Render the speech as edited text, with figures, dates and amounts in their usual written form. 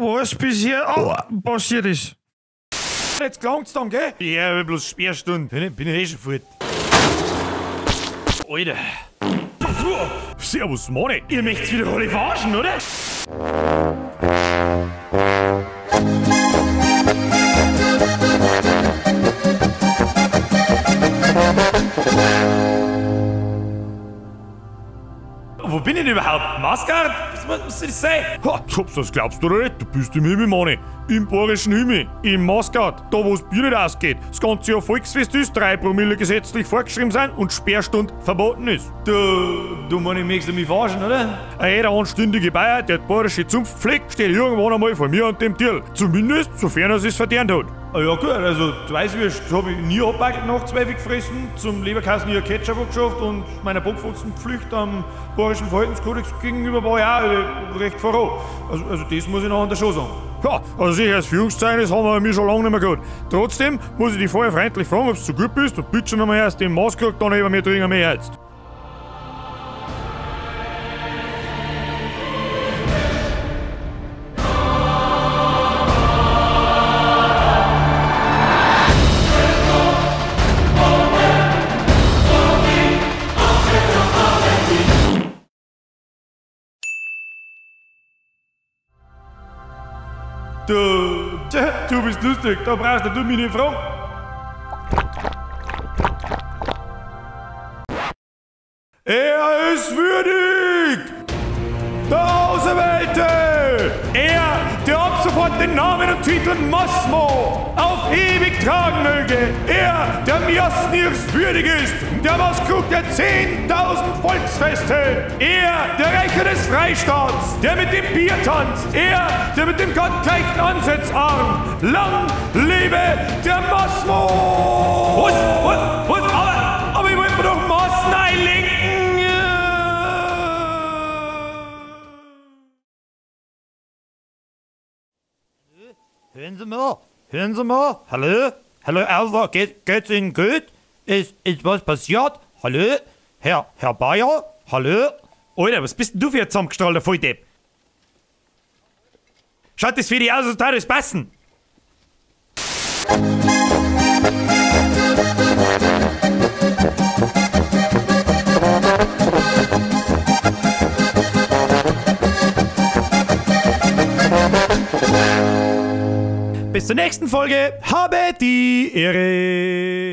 Was bisher passiert ist. Jetzt klang's dann, gell? Ja, bloß Sperrstunde. Bin ich eh schon fort. Alter. Servus, Manni. Ihr möchtet's wieder alle verarschen, oder? Wo bin ich denn überhaupt? Masgard? Was soll das sein? Ha, das glaubst du doch nicht. Du bist im Himmel, Manni. Im bayerischen Himmel. Im Masgard. Da, wo es Bier nicht ausgeht. Das ganze Jahr Volksfest ist, 3 Promille gesetzlich vorgeschrieben sind und Sperrstunde verboten ist. Du Manni, möchtest du mich verarschen, oder? Jeder anständige Bayer, der die bayerische Zunft pflegt, steht irgendwann einmal vor mir und dem Tierl. Zumindest, sofern er es verdient hat. Ja gut, also die Weißwürst habe ich nie abgebacken nach 12 gefressen, zum Leberkassen hier Ketchup geschafft und meiner Bockfotzenpflicht am bayerischen Verhaltenskodex gegenüber war ich auch recht voran. Also das muss ich noch an der Show sagen. Ja, also sicher, das Führungszeugnis haben wir schon lange nicht mehr gehabt. Trotzdem muss ich dich vorher freundlich fragen, ob du so gut bist und bitte schon einmal erst den Maßkrug, dann eben mehr trinken mehr jetzt. Du bist lustig, da brauchst du mich nicht fragen. Er ist würdig! Der Auserwählte! Er, der ab sofort den Namen und Titel Massmo auf ewig tragen möge! Er, der Mjosnirs würdig ist, der Maßkrug der 10.000 Volksfeste! Er, der Rächer des Freistaats, der mit dem Bier tanzt! Er, der mit dem gottgleichen Ansetzarm! Lang lebe der Massmo! Was? Aber ich wollte mir doch Massen einlenken! Hören Sie mal, hören Sie mal, hallo, hallo Alva, geht's Ihnen gut? Ist was passiert? Hallo, Herr Bayer, hallo? Alter, was bist denn du für ein zusammengestrahlter Volldepp? Schaut das für dich aus, als würde das passen? Bis zur nächsten Folge. Habe die Ehre.